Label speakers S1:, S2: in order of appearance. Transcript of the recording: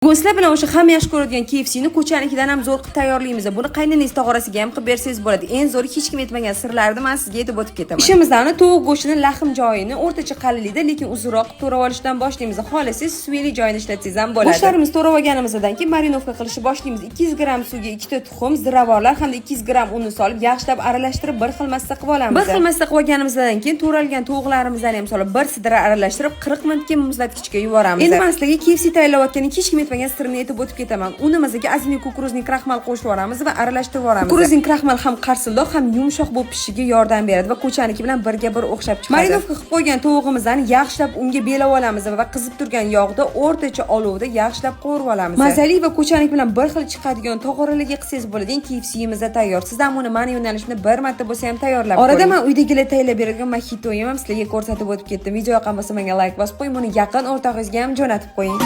S1: Bugun sizlar bilan o'sha hamma yaxshi ko'radigan KFCni ko'chanikidan ham zo'r qilib tayyorlaymiz. Buni qayninangiz tog'orasiga ham qilib bersangiz bo'ladi. Eng zo'ri, hech kim aytmagan sirlarni men sizga aytib o'tib ketaman. Ishimizni tovuq go'shtini lahm joyini o'rtacha qalinlikda, lekin uzunroq qilib to'rab olishdan boshlaymiz. Xohlasangiz, suyakli joyini ishlatsangiz ham bo'ladi. Go'shtlarimizni to'rab olganimizdan keyin marinovka qilishni boshlaymiz. 200 gramm suvga ikkita tuxum, ziravorlar hamda 200 gramm unni solib, yaxshilab aralashtirib, bir xil massa qilib olamiz. Bir xil massa qilib olganimizdan keyin to'ralgan tovuqlarimizni ham solib, bir sidra aralashtirib, 40 minutga muzlatgichga yuboramiz. Endi men sizlarga KFC tayyorlayotgan hech kim aytmagan sirni aytib o'tib ketaman. Unimizga ozgina кукурузный kraxmal qo'shib yuboramiz va aralashtirib yuboramiz. Кукурузный kraxmal ham qarsildoq, ham yumshoq bo'lib pishishiga yordam beradi va ko'chaniki bilan birga bir o'xshab chiqadi. Marinovka qilib qo'ygan tovug'imizni yaxshilab unga belab olamiz va qizib turgan yog'da o'rtacha olovda yaxshilab qovurib olamiz. Mazali va ko'chaniki bilan bir xil chiqadigan, tog'oralarga qilsangiz bo'ladigan KFC'miz tayyor. Siz ham uni mani yo'nalishimda bir marta bo'lsa ham tayyorlab. Orada men uydagilar tayyorlab beradigan moxitoyim ham sizlarga ko'rsatib o'tib ketdim. Video yoqqan bo'lsa, menga layk bosib qo'ying, buni yaqin o'rtog'ingizga ham jo'natib qo'ying.